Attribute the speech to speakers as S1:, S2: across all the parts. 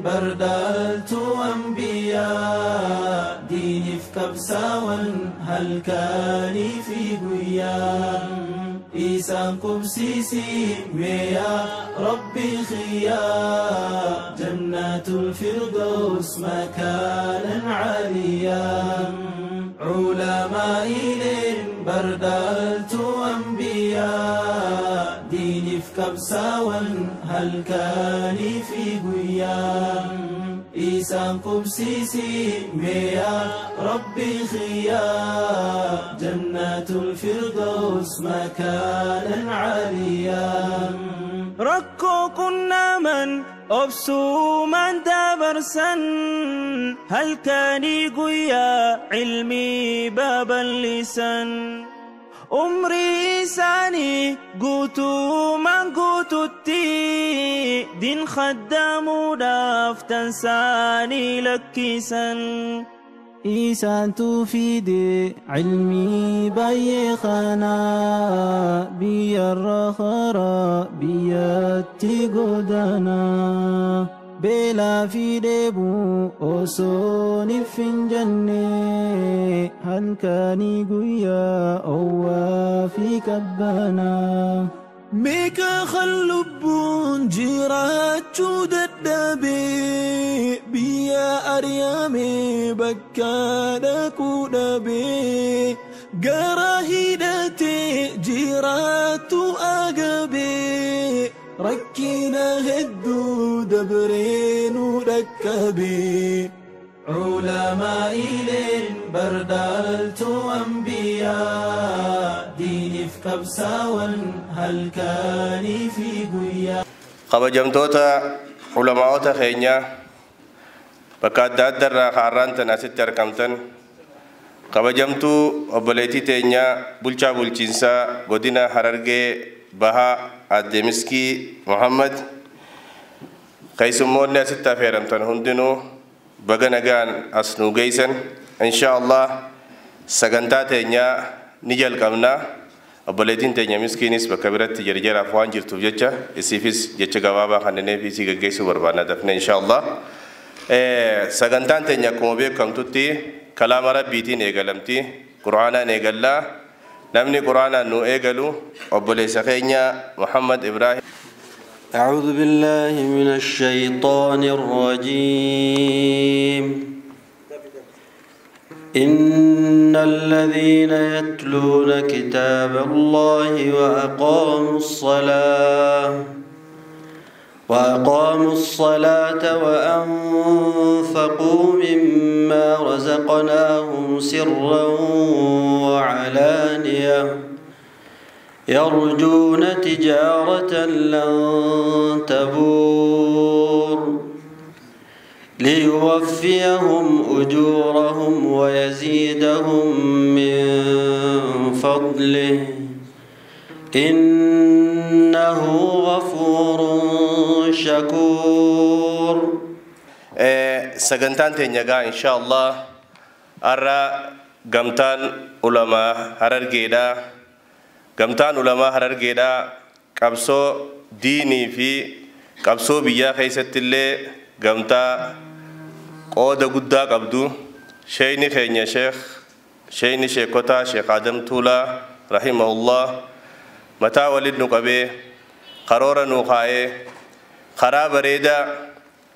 S1: Bardaaltu ambiyaa diiniif qabsaawwan halkanii fi guyyaa isaan qubsiisii meeyaa rabbi khiyyaa jannatul firdaus makaanan caaliyaa culamaa'ileen bardaaltu ambiyaa diiniif qabsaawwan halkanii fi guyyaa isaan qubsiisii meeyaa rabbi khiyyaa jannatul firdaus makaanan caaliyaa
S2: Rakkoo qunnaman obsuumaan dabarsan halkanii guyyaa cilmii babal'isan umrii isaanii guutuumaan guututti diin khaddamuudhaaf tansaanii lakkisan.
S1: Isaantu fide cilmii baay'ee kanaa biyyarra karaa biyyatti godaanaa beelaa fi dheebuu osoo nif hin jenne halkanii guyyaa owwaa fi qabbanaa.
S3: Meeqa kan lubbuun jiraachuu dadhabee biyya ari'ame bakka dhaquu dhabee gara hidhatee jiraatu agabee rakkina hedduu dabree nu dhaqqabee.
S1: Culamaa'ileen bardaaltu ambiyaa diiniif qabsaawwan halkanii fi guyyaa.
S4: Kabajamtoota culamaa'ota keenyaa bakka adda adda irraa kaarraan tan asitti argamtan kabajamtuu obboleettii teenyaa bulchaa bulchiinsaa godina Harargee Bahaa Aadde Miskii Muhammad keessummoonni asitti affeeramtan hundinuu baga nagaan as nu geessan insha Allah sagantaa teenyaa ni jalqabna. Obboleettiin teenya miskiinis bakka biratti jarjaraaf waan jirtuuf jecha isiifis jecha gabaabaa kanneenii isii gaggeessuu barbaadna dafne insha Allah. Sagantaan teenya akkuma beekamtutti kalaama rabbiitiin eegalamti quraanaan eegallaa namni quraanaan nu eegalu obboleessa keenya Muhammad Ibrahim.
S5: أعوذ بالله من الشيطان الرجيم. إن الذين يتلون كتاب الله وأقاموا الصلاة وأنفقوا مما رزقناهم سرا وعلانية يرجون تجارة لن تبور ليوفيهم أجورهم ويزيدهم من فضله إنه غفور شكور.
S4: Sagantaan teenya gaa insha Allah har'a gamtaan ulamaa Harargeedhaa gamtaan ulamaa Harargeedhaa qabsoo diinii fi qabsoo biyyaa keessatti illee gamtaa qooda guddaa qabdu sheeyni keenya sheekh sheeyni sheekotaa Sheekh Adam Tuulaa rahimahullah mataa waliin nu qabee karoora nu kaa'ee karaa bareedaa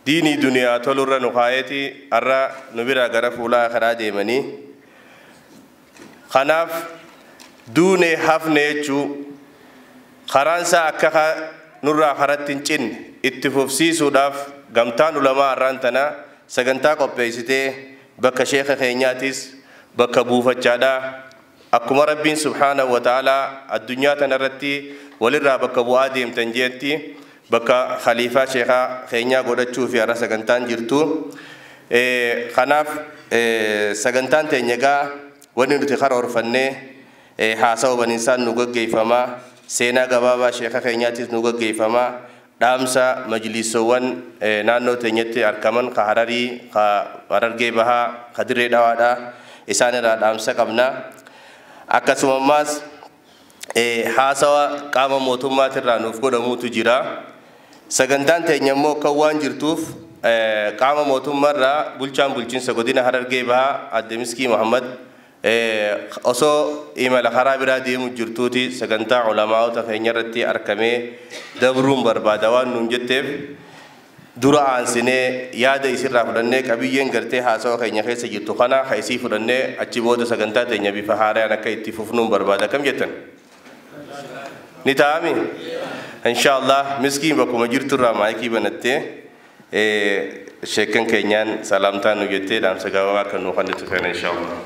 S4: diinii duniyaa tolurra nu kaa'eeti har'a nu biraa gara fuulaa karaa deemanii kanaaf duunee hafne jechuu karaan isaa akka nurraa karatti hin cinne itti fufsiisuudhaaf gamtaan ulamaa har'aan tana sagantaa qopheessitee bakka sheeka keenyaatis bakka buufachaadhaa akkuma rabbiin subhaanahu wa ta'aalaa addunyaa tanarratti walirraa bakka bu'aa deemtan jeetti bakka khaliifaa sheekaa keenyaa godhachuu fi har'a sagantaan jirtu. Kanaaf sagantaan teenya gaa wanni nuti karoorfannee haasawa baniinsaan nu gaggeeffamaa seenaa gabaabaa sheeka keenyaatis nu gaggeeffamaa dhaamsa majliisowwan naannoo teenyatti argaman ka Hararii ka Harargee Bahaa ka Dirree Dhawaadhaa isaan irraa dhaamsa qabna. Akkasuma ammaas haasawa qaama mootummaatirraa nuuf godhamuutu jira. Sagantaan teenya immoo kan waan jirtuuf Qaama mootummaarraa bulchaan bulchiinsa godina Harargee Bahaa Adde Miskii Muhammad osoo imala karaa biraa deemu jirtuuti sagantaa ulamaa'ota keenya irratti argamee dabruun barbaada waan nuun jetteef dura aansinee yaada isirraa fudhannee qabiyyeen gartee haasawa keenya keessa jirtu kana ka isii fudhannee achi booda sagantaa teenya bifa haaraan akka itti fufnuun barbaada. Akkam jettan? Ni ta'ami? Inshaallah miskiin bakkuma jirturraa maayikii banattee sheekan keenyaan salaamtaa nu jettee dhaamsa gabaabaa akka nuu kennitu feena inshaallah.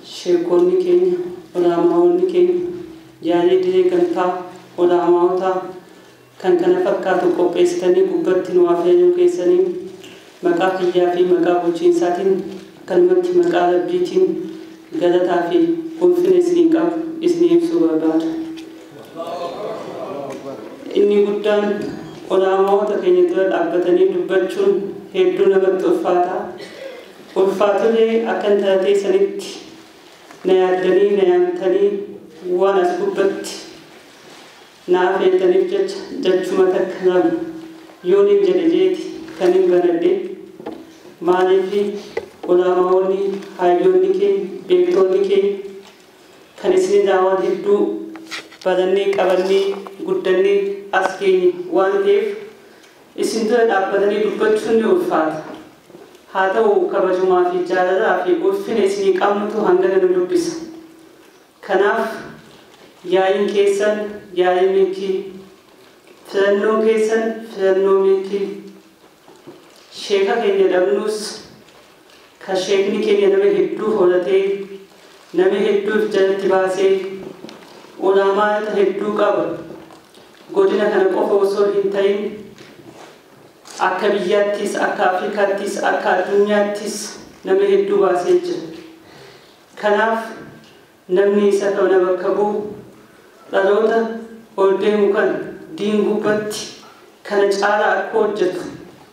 S6: Sheekonni keenya, ulamaa'onni keenya, yaalii diree gamtaa ulamaa'otaa kan kana fakkaatu qopheessitanii gubbatti nu affeeruu keessanii maqaa kiyyaa fi maqaa bulchiinsaatiin akkanumatti maqaa rabbiitiin galataa fi ulfina isiniin qabu isinii ibsuu barbaada. Inni guddaan ulamaa'ota keenya dura dhaabbatanii dubbachuun hedduu namatti ulfaata. Ulfaatulee akka intala teessanitti na yaaddanii na yaamtanii waan as gubbatti na affeertaniif jecha jechuma takka lama yoon hin jedhe jeeti kan hin banadhe. Maaliif ulamaa'onni hayyoonni keenya beektoonni keenya kan isinirraa waan hedduu barannee qabannee guddannee as geenye waan ta'eef isin dura dhaabbatanii dubbachuun ni ulfaata. Haa ta'u kabajumaa fi jaalalaa fi ulfina isinii qabnutu hangana nu dubbisa. Kanaaf yaa'iin keessan yaa'ii milkii, filannoon keessan filannoo milkii, sheeka keenya dhabnus ka sheekni keenya nama hedduu horatee nama hedduuf jalatti baasee ulamaata hedduu qaba. Godina kana qofa osoo hin ta'in akka biyyaattis akka Afrikaattis akka addunyaattis nama hedduu baasee jira. Kanaaf namni isa kana bakka bu'u dhaloota ol deemu kan diin gubbatti kana caalaa akka hojjetu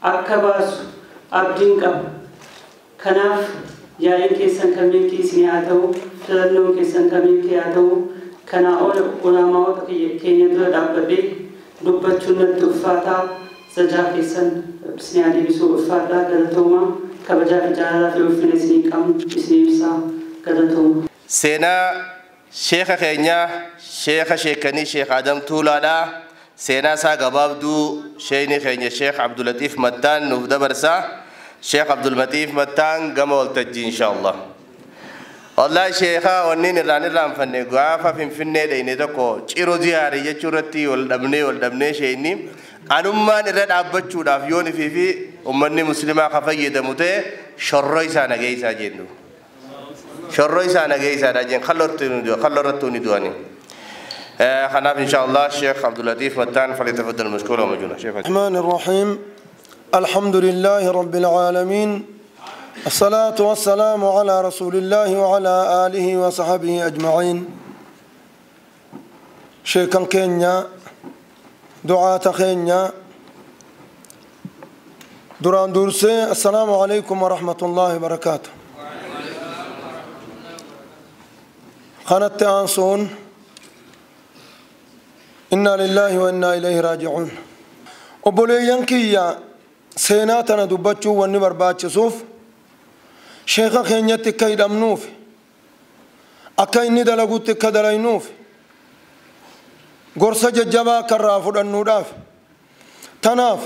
S6: akka baasu abdiin qaba. Kanaaf yaa'iin keessan kan milkii isinii haa ta'u, filannoon keessan kan milkii haa ta'u. Kanaa ol ulamaa'ota keenya dura dhaabbadhee dubbachuun natti ulfaataa. Sajaa keessan isinii haa deebisuu ulfaadhaa. Galatoomaa. Kabajaa fi jaalalaa fi ulfina isinii qabnu isinii ibsaa. Galatoomaa.
S4: Seenaa sheeka keenyaa sheeka sheekanii Sheekh Adam Tuulaadhaa. Seenaa isaa gabaabduu sheekni keenya Sheekh Abdulatiif Mattaan nuuf dabarsaa. Sheekh Abdulatiif Mattaan gama waltajjii inshaallah. Wallahi sheekha wanni irraan irraanfanne gaafa Finfinnee dheyne tokko ciroo ziyaarii jechuu irratti wal dhabnee sheekni anummaan irra dhaabbachuudhaaf yoon ifii fi ummanni muslimaa ka fayyadamu ta'e shorroo isaa nageessaa jennu. Shorroo isaa nageessaadha jeen kallorrattuu ni du'ani. Kanaaf inshaallah Sheekh Abdulatiif Mattaan falyatafaddal mashkuura majuna.
S7: الرحمن الرحيم. الحمد لله رب العالمين، الصلاة والسلام على رسول الله وعلى آله وصحبه أجمعين. شيخا كينيا، دعاة كينيا، دران دورسي، السلام عليكم ورحمة الله وبركاته. خانت أنصون، إنا لله وإنا إليه راجعون. وبوليان كيا سيناتنا دبتشو ونبر باتشوف sheeka keenyatti akka hidhamnuuf akka inni dalagutti akka dalaynuuf gorsa jajjabaa akka irraa fudhannuudhaaf. Tanaaf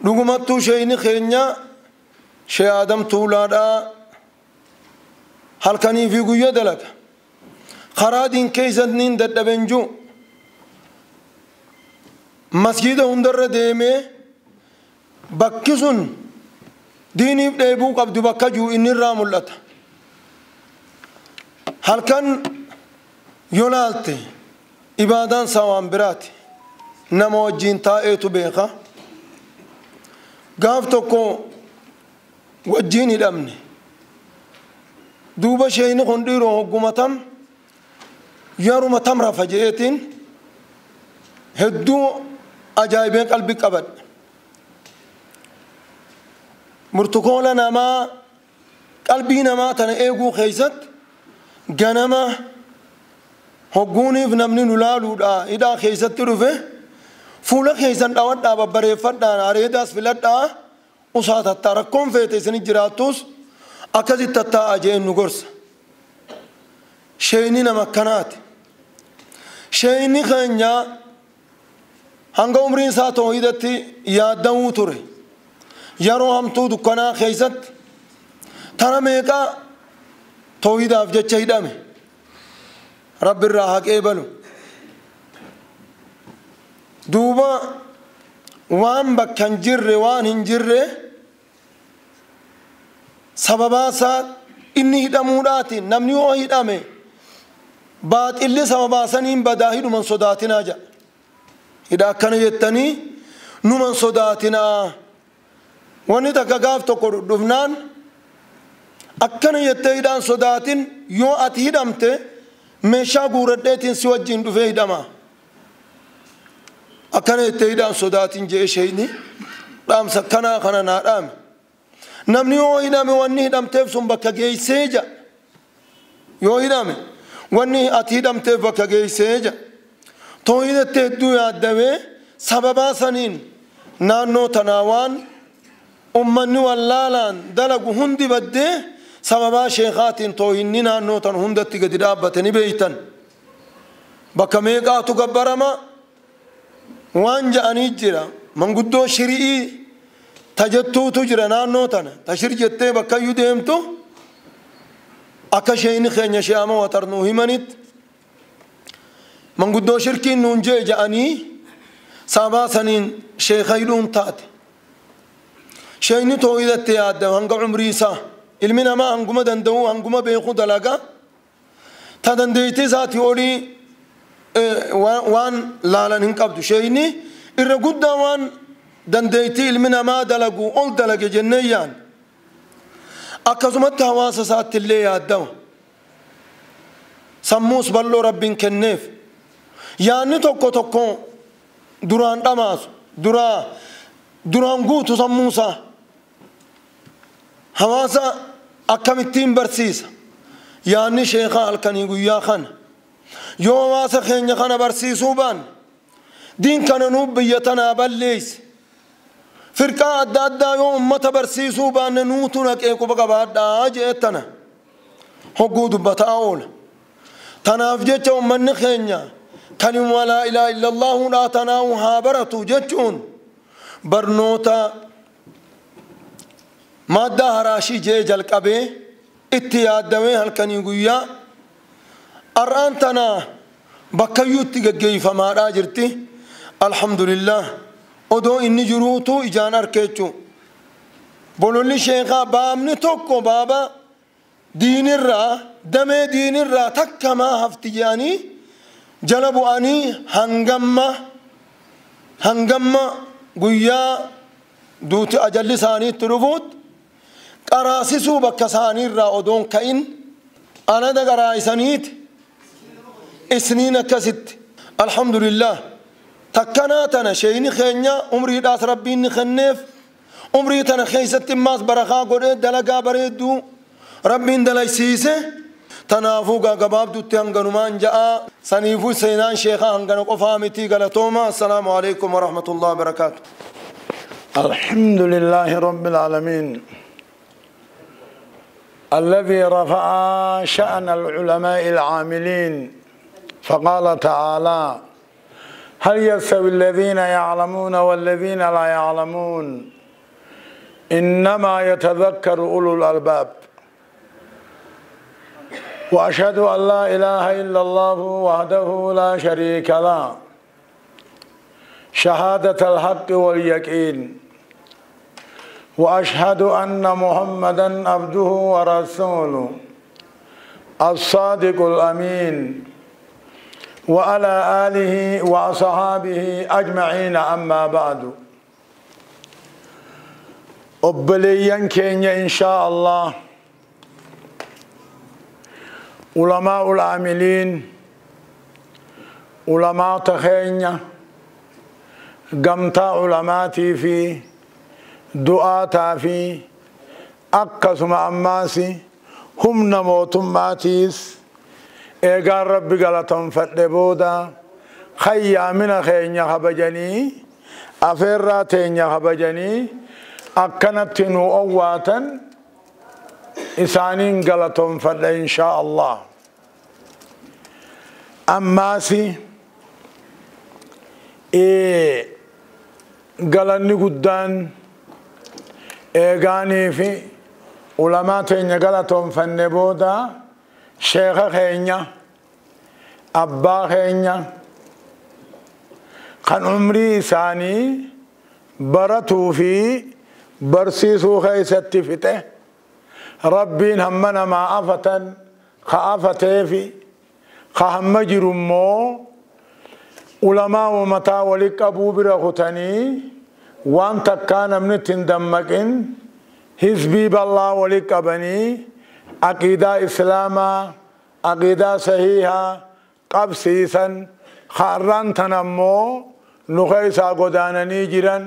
S7: dhugumattuu sheekni keenya Shee Adam Tuulaadhaa halkanii fi guyyaa dalaga. Karaa diin keessatti dadhaben jiru masjiida hundarra deemee bakki sun diiniif dheebuu qabdu bakka jiru inni irraa mul'ata. Halkan yoo laalte ibaadaan isaa waan biraati. Nama wajjin taa'eetu beeka. Gaaf tokko wajjin hidhamne. Duuba sheeyni kun dhiiroo hoggumatam yeruma tam rafa je'eetiin hedduu ajaa'ibeen qalbii qabadhe. Murtukoola namaa qalbii namaa tana eeguu keessatti ganama hogguuniif namni nu laaluudha hidhaa keessatti dhufe fuula keessan dhawadhaa babbareeffadhaan areedaas filadhaa Usaa tattaa rakkoon feete isin jiraattus akkasitti tattaa'a jeen nu gorsa. Sheeyni nama akkanaati. Sheeyni keenya hanga umriin isaa toohidatti yaaddamuu ture. Yeroo hamtuu dukkanaa keessatti tana meeqaa toohidaaf jecha hidhame. Rabbi irraa haqee balu. Duuba waan bakka hin jirre waan hin jirre sababaa isaa inni hidhamuudhaati namni yoo hidhame baaxilli sababaa saniin badaa hidhuman sodaatinaa jedha. Hidha akkana jettanii numan sodaatinaa. Wanni takka gaaf tokko dhufnaan akkana jettee hidhaan sodaatin yoo ati hidhamte meeshaa guuradheetiin si wajjin dhufee hidhama. Akkana jettee hidhaan sodaatin jee sheeyni dhaamsa akkanaa kana naa dhaame. Namni yoo hidhame wanni hidhamteef sun bakka geessee jedha. Yoo hidhame wanni ati hidhamteef bakka geessee jedha. Toohidatti hedduu yaaddamee sababaa saniin naannoo tanaa waan ummanni wallaalaan dalagu hundi baddee sababaa sheekaatiin toohinni naannoo tan hundatti gadi dhaabbate ni beeytan. Bakka meeqaatu gabbarama waan ja'anii jira. Manguddoo shiri'ii tajettuutu jira naannoo tana. Tashir jettee bakkayyuu deemtu akka sheeyni keenya she'ama watarnuu himanitti manguddoo shirkiin nuun jee ja'anii sababaa saniin sheeka hidhuun taate. Sheeyni toohidatti yaaddame hanga umrii isaa. Ilmi namaa hanguma danda'u hanguma beeku dalaga. Ta dandeettii isaatii olii waan laalan hin qabdu. Sheeyni irra guddaa waan dandeettii ilmi namaa dalagu ol dalage jennee yaan. Akkasumatti hawaasa isaatti illee yaaddama. Sammuus bal'oo rabbiin kenneef. Yaanni tokko tokko duraan dhamaasu duraan guutu sammuusaa. Hawaasa akkamittiin barsiisa. Yaanni sheekaa halkanii guyyaa kana. Yoo hawaasa keenya kana barsiisuu baanne diin kana nuuf biyya tanaa balleeyse. Firqaa adda addaa yoo ummata barsiisuu baanne nuutu naqee quba qabaadhaa jee tana. Hogguu dubbataa oola. Tanaaf jecha ummanni keenya kalima laa ilaaha illallaahuudhaa tanaa'u haa baratu jechuun barnoota maaddaa haraashii jee jalqabee itti yaaddamee halkanii guyyaa har'aan tanaa bakkayyuutti geggeeffamaadhaa jirti. Alhamdulillah odoo inni jiruutu ijaan arke jechuun. Bololli sheekaa baabni tokko baaba diinirraa damee diinirraa takkamaa hafti jedhanii jala bu'anii hangamma guyyaa duuti ajalli isaaniitti dhufuut qaraasisuu bakka isaaniirraa odoon ka'in anada qaraayisaniiti isniin akkasitti. Alhamdulillah takkanaa tana sheeyni keenya umriidhaas rabbiin ni kenneef umrii tana keessatti immaas barakaa godhee dalagaa bareedduu rabbiin dalaysiise. Tanaafuu gabaabdutti hanganumaan ja'a. Saniifuu seenaan sheekaa hangana qofaa miti galatooma. Assalaamu alaikum warahmatullahi wabarakaatu.
S8: الحمد لله رب العالمين الذي رفع شأن العلماء العاملين فقال تعالى: هل يستوي الذين يعلمون والذين لا يعلمون إنما يتذكر أولو الألباب. وأشهد أن لا إله إلا الله وحده لا شريك له شهادة الحق واليقين، وأشهد أن محمدا عبده ورسوله الصادق الأمين وعلى آله وأصحابه أجمعين. أما بعد، أبليان كينيا إن شاء الله علماء العاملين، علماء تخينيا، قمتا علماتي في دعاتا في أقسم أماسي هم نموتم ماتيس إيقان ربي قالتهم فتبودا خيا من خينيا خبجني أفراتين خبجني Akkanatti nu owwaatan isaaniin galatoonfadha inshaa Allah. Ammaasi galanni guddaan eegaanii fi ulamaa teenya galatoonfanne booda sheeka keenya abbaa keenya kan umrii isaanii baratuu fi barsiisuu keessatti fixe rabbiin hamma namaa afatan ka afatee fi ka hamma jiru immoo ulamaa uummataa walitti qabuu bira kutanii waan takkaa namni itti hin dammaqin hizbii bal'aa walitti qabanii aqiidaa islaamaa aqiidaa sahiihaa qabsiisan har'aan tan ammoo nu keessaa godaananii jiran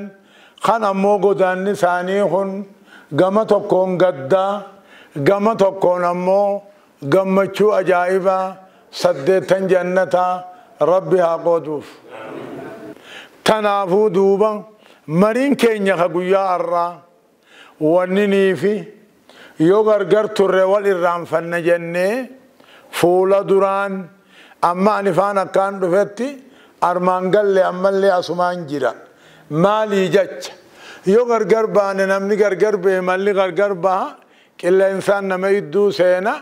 S8: kan ammoo godaanni isaanii kun gama tokkoon gaddaa gama tokkoon ammoo gammachuu ajaa'ibaa saddeettan jannataa rabbi haa qooduuf. Tanaafuu duuba mariin keenya ka guyyaa har'aa wanni niifi yoo gargar turre wal irraanfanna jennee fuula duraan amma ani faan akkaan dhufetti armaan galle ammallee asumaan jira. Maalii jecha yoo gargar baane namni gargar bahe malli gargar baha qilleensaan nama idduu seena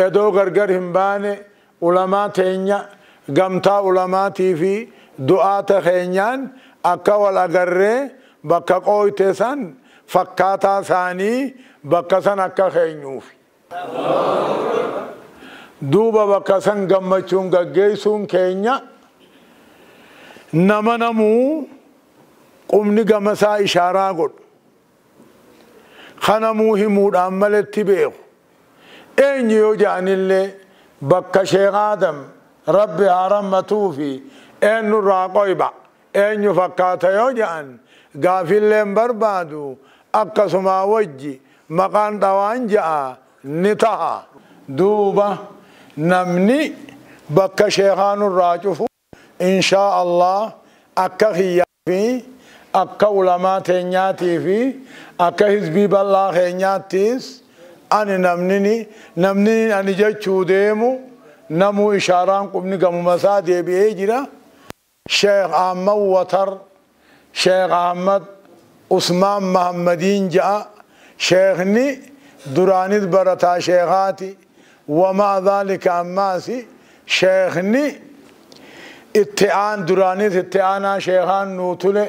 S8: edoo gargar hin baane ulamaa teenya gamtaa ulamaatii fi du'aata keenyaan akka wal agarree bakka qooyte san fakkaataa isaanii bakka san akka keenyuufi. Duuba bakka san gammachuun gaggeessuun keenya nama namuu qubni gamasaa ishaaraa godhu. Kanamuu himuudhaan maletti beeku. Eenyu yoo ja'anillee bakka Sheekh Aadam rabbi haa rahmatuu fi eenyurraa qoyba eenyu fakkaata yoo ja'an gaafillee hin barbaadu akkasumaa wajji maqaan dhawaan ja'a ni taha. Duuba namni bakka sheekaa nurraa cufu inshaa Allah akka kiyyaa fi akka ulamaa teenyaatii fi akka hizbii bal'aa keenyaattis ani namni ani jechuu deemu namuu ishaaraan qubni gamuma isaa deebi'ee jira. Sheekh Ahmad Watar, Sheekh Ahmad Usmaan Mahammadiin ja'a. Sheekhni duraanis barataa sheekhaati. Wamaa dhaalika ammaasi sheekhni itti aan duraanis itti aanaa sheekhaan nuu tule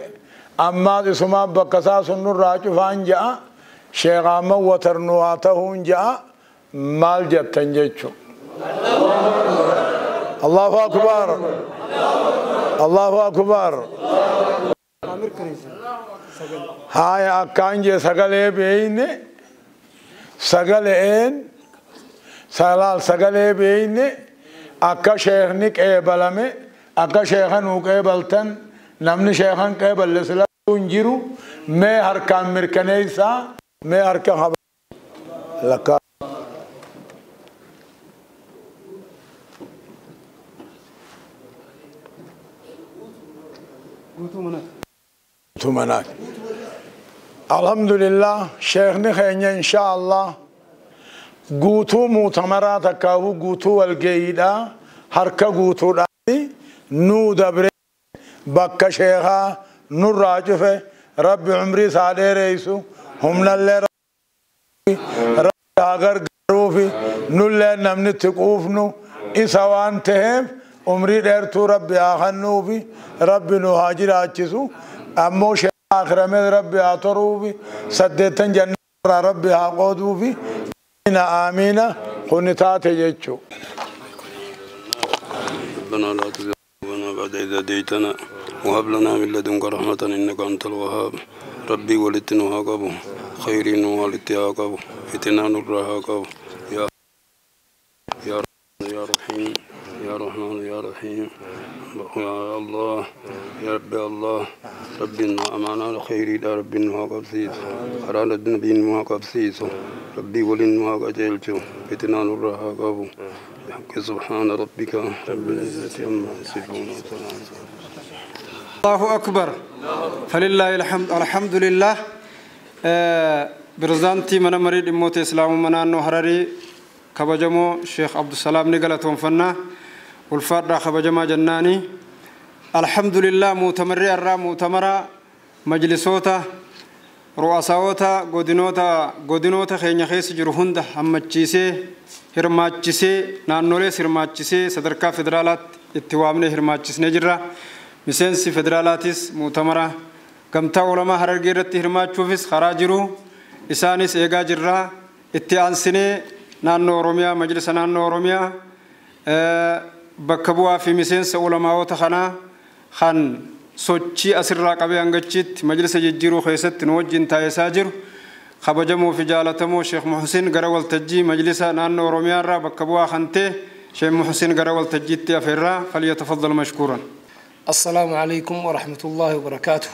S8: ammaas isumaan bakka isaa sun nurraa cufaan ja'a. Sheekh Ahmad Watar nu haa ta'uun ja'a. Maal jettan jechuun. Allahu Akbar. Allahu Akbar. Haya akkaan jee sagalee beeyne sagaleen salaal sagalee beeyne akka sheekhni qeebalame akka sheekha nuu qeebaltan namni sheekhan qeeballe silaa hin jiru mee harkaan mirkaneessaa mee harka haba lakkaa. Manaati. Alhamdulillah sheekhni keenya insha Allah guutuu muutamaraa takkaafuu guutuu walgeeyiidha harka guutuudhaan nuu dabre bakka sheekhaa nurraa cufe rabbi umrii isaa dheereysu humnallee rabbi haa gargaaruufi nullee namni itti quufnu isa waan ta'eef umrii dheertuu rabbi haa kennuufi rabbi nu haa jiraachisu ammoo sheekhaa akhiramee rabbi haa toruufi saddeettan jannarraa rabbi haa qooduufi amiina amiina kuni taate jechuu.
S9: ربنا لا تزغ قلوبنا بعد إذ هديتنا وهب لنا من لدنك رحمة إنك أنت الوهاب. ربي ولدت نهاقبه خير والدت هاقبه فتنا نرهاقبه يا يا يا رحيم يا رحمن يا رحيم يا الله يا رب الله ربي أمانا الخير يا ربي نهاقب سيس قرار النبي نهاقب سيس ربي ولن نهاقب جلته فتنا نرهاقبه بحق سبحان ربك رب العزة عما يصفون وسلام.
S10: الله أكبر. فلله الحمد. الحمد لله. Pirezidaantii mana marii dhimmoota Islaamummaa naannoo Hararii kabajamoo Sheekh Abdusalaam ni galatoonfannaa. Ulfaadhaa kabajamaa jennaani. Alhamdulillah muutamarri irraa muutamara majlisoota ru'asaawota godinoota keenya keessa jiru hunda hammachiisee hirmaachisee naannolees hirmaachisee sadarkaa federaalaatti itti waamnee hirmaachisnee jirra. Miseensi federaalaatis muutamara gamtaa ulamaa Harargee irratti hirmaachuufis karaa jiru isaanis eegaa jirra. Itti aansinee naannoo Oromiyaa majlisa naannoo Oromiyaa bakka bu'aa fi miseensa ulamaawota kanaa kan sochii asirraa qabee hangachiitti majlisa jijjiiruu keessatti nu wajjin taasisaa jiru kabajamoo fi jaalatamoo Sheekh Muhsin gara waltajjii majlisa naannoo Oromiyaa irraa bakka bu'aa kan ta'e Sheekh Muhsin gara waltajjiitti afeerraa falyatafaddal mashkuuran.
S11: السلام عليكم ورحمة الله وبركاته.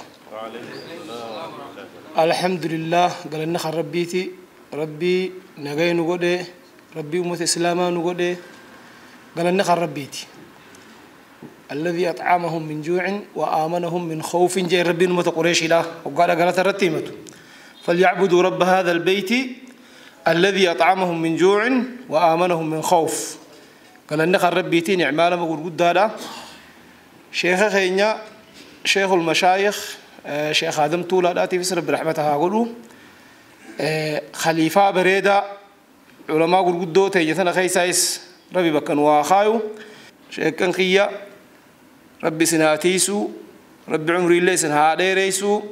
S11: الحمد لله قال النخل ربيتي ربي نجاي نقوله ربي أمة إسلاما نقوله قال النخل ربيتي الذي أطعمهم من جوع وآمنهم من خوف جاء ربي أمة قريش له وقال قالت الرتيمة فليعبدوا رب هذا البيت الذي أطعمهم من جوع وآمنهم من خوف قال النخل ربيتي نعمال ما قد هذا شيخ خينيا شيخ المشايخ شيخ آدم طولة آتي في سر برحمتها أقوله خليفة بريدة علماء قدو تيجتنا خيسايس ربي بكن واخايو شيخ كان خيا ربي سناتيسو ربي عمري اللي سنها ديريسو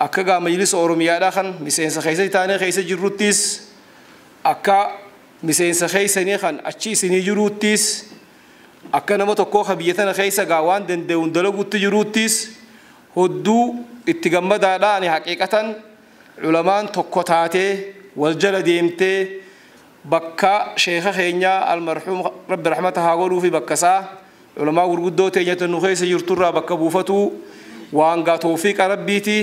S11: أكا مجلس أوروميا داخن مسين خيسي تاني خيسي جروتيس أكا مسين خيسي نيخن أتشي سني جروتيس akka nama tokkoo biyya tana keessa gaa waan danda'uun dalaguutti jiruuttis hedduu itti gammadaadhaan haqiiqatan culamaan tokko taatee wal jala deemtee bakka sheeka keenyaa almarhuum rabbi rahmata haa godhuu fi bakka isaa culamaa gurguddoo teenyatan nu keessa jirturraa bakka buufatu waan gaa toofiiqa rabbiiti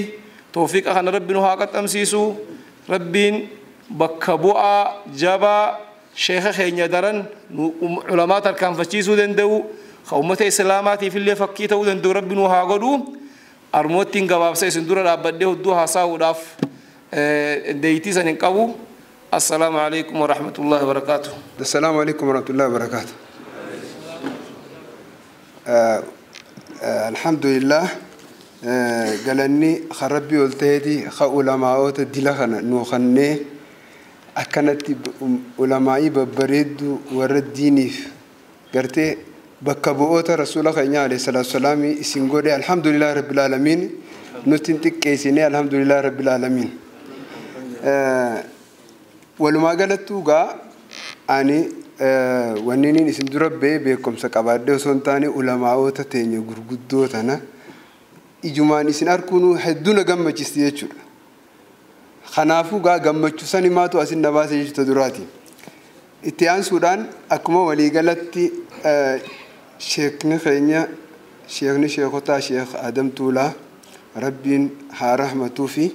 S11: toofiiqa kana rabbi nu haa qaxxamsiisu rabbiin bakka bu'aa jabaa شيخ خينيا درن علماء تركان فشيسو دندو خومة إسلاماتي في اللي فكيتو دندو ربنا هاغدو أرموتين جواب سيسندورا رابده الدوها ساوداف ديتي سننقبو. السلام عليكم ورحمة الله وبركاته.
S12: السلام عليكم ورحمة الله وبركاته. الحمد لله قالني خربي ولتهدي خ علماء تدلخنا نوخني akkanatti ulamaa'ii babbareedduu warra diiniif gartee bakka bu'oota rasuula keenya alayhi salaatu salaamii isin godhe alhamdulillahi rabbil aalamiin nutti hin xiqqeessine alhamdulillahi rabbil aalamiin. Walumaa galattuu gaa ani wanniin isin dura ba'ee beekumsa qabaadhee osoo hin taane ulamaa'oota teenya gurguddoo tana ijumaan isin arkuun hedduu na gammachiisti jechuudha. Kanaafuu gaa gammachuu sani maatu asin na baase jechuudha duraati. Itti aansuudhaan akkuma waliigalatti sheekni keenya sheekni sheekotaa Sheekh Adam Tuulaa rabbiin haa rahmatuu fi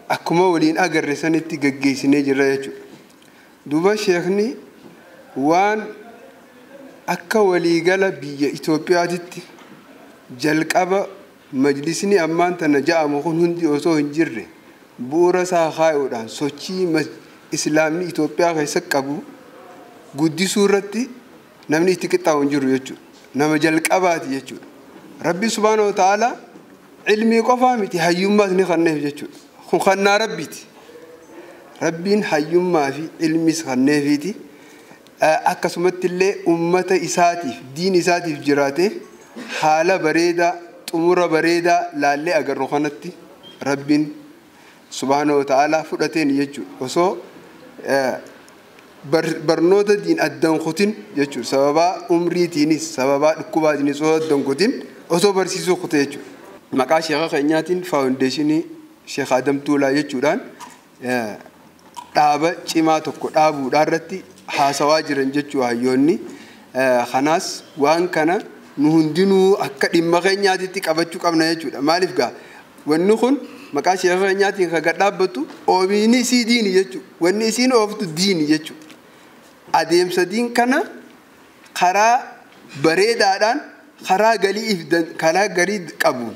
S12: akkuma waliin agarre sanitti gaggeessinee jirra jechuudha. Duuba sheekni waan akka waliigala biyya Itoophiyaatitti jalqaba majlisni ammaan tana ja'amu kun hundi osoo hin jirre bu'uura isaa kaa'uudhaan sochii islaamni Itoophiyaa keessa qabu guddisuu irratti namni itti qixxaawu hin jiru jechuudha. Nama jalqabaati jechuudha. Rabbi subhaanahu wa ta'ala ilmii qofaa miti hayyummaas ni kenneef jechuudha. Kun kennaa rabbiiti. Rabbiin hayyummaa fi ilmis kenneefiiti. Akkasumatti illee uummata isaatiif diin isaatiif jiraate haala bareedaa xumura bareedaa laallee agarru kanatti rabbiin subhaanahu wa ta'ala fudhateen jechuudha. Osoo barnoota diin addan kutin jechuudha. Sababaa umriitiinis sababaa dhukkubaatiinis osoo addan kutin osoo barsiisuu kute jechuudha. Maqaa sheeka keenyaatiin faawundeeshinii Sheekh Adam Tuulaa jechuudhaan dhaaba cimaa tokko dhaabuudhaan irratti haasawaa jiran jechuudha hayyoonni. Kanaas waan kana nu hundinuu akka dhimma keenyaatitti qabachuu qabna jechuudha. Maaliif gaa wanni kun maqaa sheeka keenyaatiin kan gad dhaabbatu oomiini isii diini jechuudha. Wanni isiin ooftu diini jechuudha. Adeemsa diin kana karaa bareedaadhaan karaa galii qabuun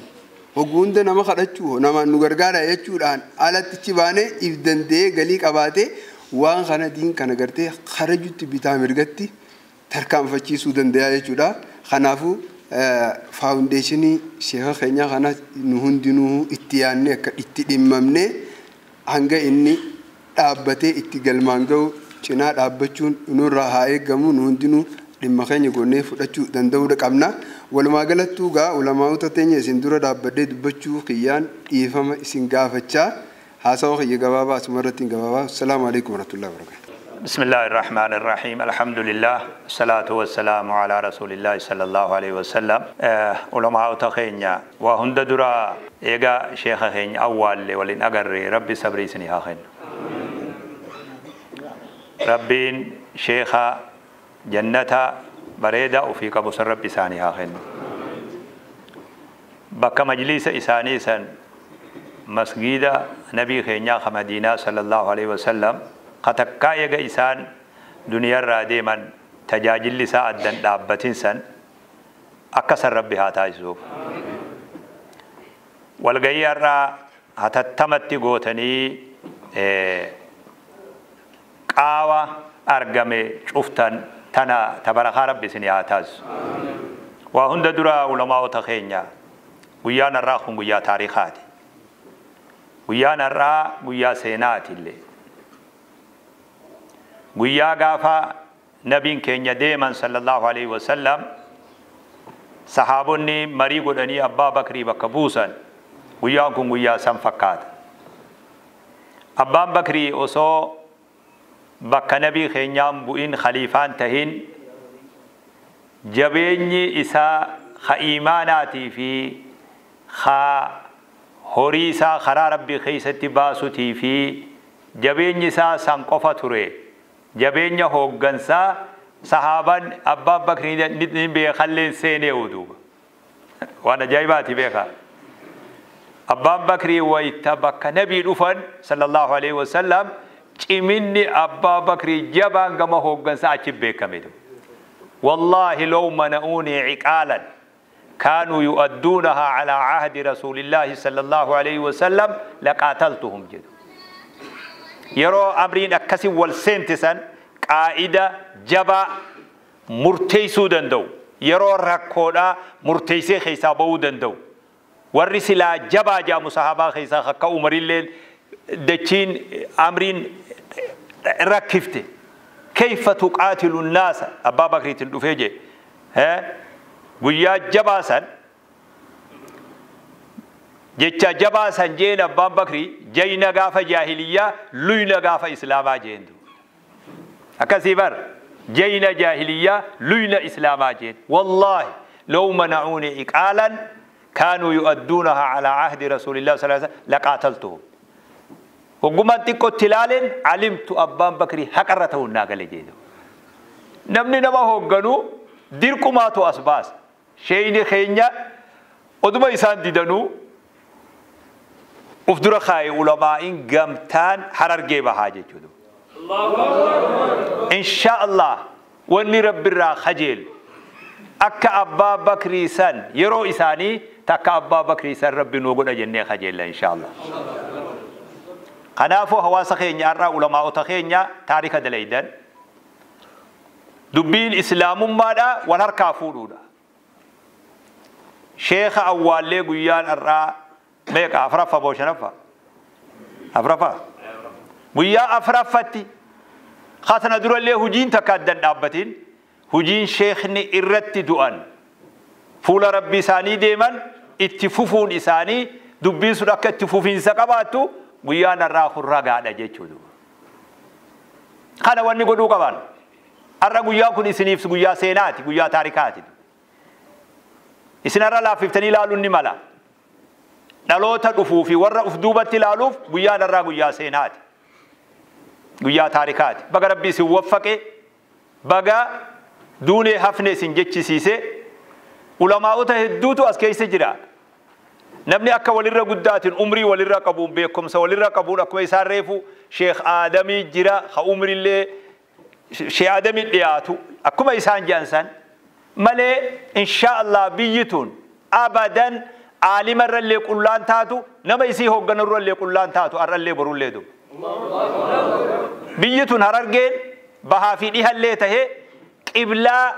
S12: Hogguu hunda nama kadhachuu namaan nu gargaara jechuudhaan alatti baanee if danda'ee galii qabaatee waan kana diin kana gartee karajutti bitaa mirgatti tarkaanfachiisuu danda'a jechuudha. Kanaafuu faawundeeshinii sheeka keenyaa kana nu hundinuu itti yaadnee akka itti dhimmamnee hanga inni dhaabbatee itti galmaan ga'u cinaa dhaabbachuun nurraa haa eegamu nu hundinuu dhimma keenya goonee fudhachuu danda'uudha qabna. Walumaa galattuu gaa ulamaa'ota teenya isin dura dhaabbadhee dubbachuu kiyyaan dhiifama isin gaafachaa haasawa kiyya gabaabaa asuma irratti hin gabaabaa. Assalaamu alaikum warahmatullahi wabarakatuh.
S13: بسم الله الرحمن الرحيم الحمد لله الصلاة والسلام على رسول الله صلى الله عليه وسلم. علماء تخينيا وهند درا إيجا شيخ خين أول ولين أجر ربي صبري سنها خين ربين شيخ جنة بريدة وفي قبوس ربي سانها خين بك مجلس إساني سن مسجد نبي خينيا خمدينة صلى الله عليه وسلم قتكا يغا إسان دنيا را ديما تجاجل لسا أدن دابتين سن أكسر ربي هاتا يسوف والغير را هتتمت غوتني قاوة أرقمي شفتن تنا تبرخا ربي سني هاتاز وهند درا علماء تخينيا ويانا راخون ويا تاريخاتي ويانا را ويا سيناتي اللي guyyaa gaafa nabiin keenya deeman sallallahu alaihi wasallam sahaabonni marii godhanii abbaa bakrii bakka buusan guyyaan kun guyyaa san fakkaata. Abbaan bakrii osoo bakka nabii keenyaan bu'in khaliifaan tahin jabeenyi isaa ka iimaanaatii fi ka horii isaa karaa rabbii keessatti baasutii fi jabeenyi isaa san qofa ture. Jabeenya hooggansaa sahaaban abbaan bakrii ni beekalleen seenee duuba. Waan ajaa'ibaati beekaa. Abbaan bakrii wayita bakka nabii dhufan sallallahu alaihi wasallam ciminni abbaa bakrii jabaan gama hooggansaa achi beekame. Wallaahi law mana'uunii ciqaalan kaanuu yu'adduunahaa calaa cahdi rasuulillaahi sallallahu alaihi wasallam laqaataltuhum jedhu. Yeroo amriin akkasii wal seentisan qaa'ida jabaa murteessuu danda'u. Yeroo rakkoodhaa murteessee keessaa ba'uu danda'u. Warri silaa jabaa jedhamu sahaabaa keessaa akka Umarillee dachiin amriin rakkifte. Kayfa tuqaatilu nnaasa abbaa bakriitiin dhufee jee. Guyyaa jabaa san jecha jabaa san jeen abbaan bakrii jayna gaafa jaahiliyyaa luyna gaafa islaamaa jeentu. Akkasii bar jayna jaahiliyyaa luyna islaamaa jeen. Wallaahi law mana'uuni iqaalan kaanuu yu'adduunahaa calaa cahdi rasuulillah sallallahu alaihi wasallam laqaataltuhum. Hoggumaan xiqqootti ilaaleen alimtu abbaan bakrii haqarra ta'uun naa gale jeedu. Namni nama hoogganuu dirqumaatu as baasa. Sheeyni keenya oduma isaan didanuu uf dura kaaye ulamaa'in gamtaan harargee bahaa jechuudha. Insha Allah wanni rabbirraa kajeelu akka abbaa bakrii san yeroo isaanii takka abbaa bakrii san rabbi nuu godha jennee kajeella insha Allah. Kanaafuu hawaasa keenya har'aa ulamaa'ota keenya taarika dalaydan dubbiin islaamummaadha wal harkaa fuudhuudha. Sheekha awwaallee guyyaan har'aa meeqa afraffa moo shanaffa? Afraffa? Guyyaa afraffatti katana durallee hujiin takka addan dhaabbatin hujiin sheekni irratti du'an fuula rabbi isaanii deeman itti fufuun isaanii dubbiin sun akka itti fufiinsa qabaattu guyyaan har'aa kun ragaadha jechuudha. Kana wanni godhuu qaban. Har'a guyyaan kun isiniif guyyaa seenaati, guyyaa taarikaati. Isin har'a laaffiftanii ilaaluun ni mala. Dhaloota dhufuu fi warra uf duubatti ilaaluuf guyyaan har'aa guyyaa seenaati. Guyyaa taarikaati. Baga rabbi isin waffaqe, baga duunee hafne isin jechisiise, ulamaa'ota hedduutu as keessa jira. Namni akka walirra guddaatiin umrii walirra qabuun beekumsa walirra qabuun akkuma isaan reefu Sheekh Aadamii jira ka umrillee Sheekh Aadamii dhiyaatu akkuma isaan jedhan san malee insha Allah biyyi tun abadan Aalima irrallee qullaan taatu, nama isii hoogganu irrallee qullaan taatu, har'allee borullee duuba. Biyyi tun Harargeen bahaa fi dhihallee tahee qiblaa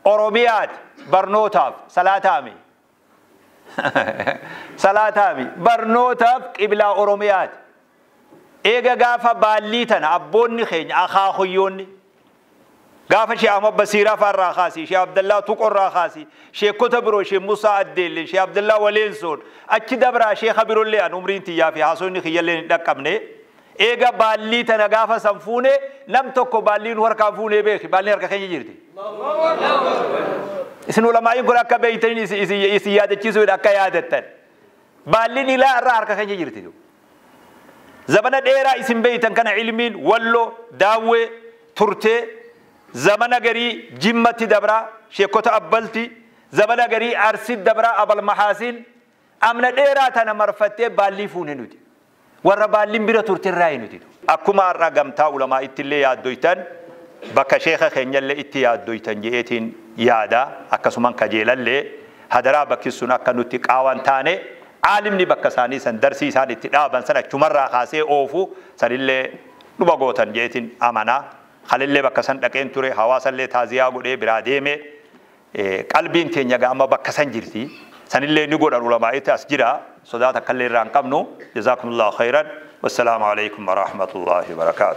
S13: Oromiyaati barnootaaf salaataami. Salaataami barnootaaf qiblaa Oromiyaati. Eega gaafa baallii tana abboonni keenya akaakuyyoonni gaafa Shee Ahmad Basiiraa fa'arraa kaasii, Shee Abdallaa Tuqorraa kaasii, sheekota biroo Shee Musaa Addeellee, Shee Abdallaa Waleensoon achi dabraa sheeka biroollee an umriin tiyyaa fi haasofni kiyyallee hin dhaqqabne. Eega baallii tana gaafa san fuune nam tokko baalliin harkaan fuunee beeki, baalliin harka keenya jirti. Isin ulamaa'iin kun akka beeytaniin isin yaadachiisuudha akka yaadattan. Baalliin ilaa irraa harka keenya jirti. Zamana dheeraa isin beeytan kana ilmiin Walloo, Daawwee, Turtee, zamana garii Jimmatti dabraa, sheekota Abbalti, zamana garii Arsi dabraa, Abal Mahaasin, amna dheeraa tana marfattee baallii fuune nuti. Warra baalliin bira turte irraa nuti. Akkuma har'a gamtaa ulamaa ittillee yaaddoytan, bakka sheeka keenyallee itti yaaddoytan je'eetiin yaada, akkasuman kajeelallee hadaraa bakki sun akka nutti qaawan taane aalimni bakka isaanii san darsii isaan itti dhaaban san achumarraa kaasee oofu sanillee dhuma gootan je'eetiin amanaa. Kalillee bakka san dhaqeen ture, hawaasallee taaziyaa godhee biraa deeme, qalbiin teenya amma bakka san jirti. Sanillee ni godhan ulamaa'itti as jira, sodaa takkallee irraa hin qabnu. Jazaakumullahu khayran. Wassalaamu alaikum warahmatullahi wabarakaatu.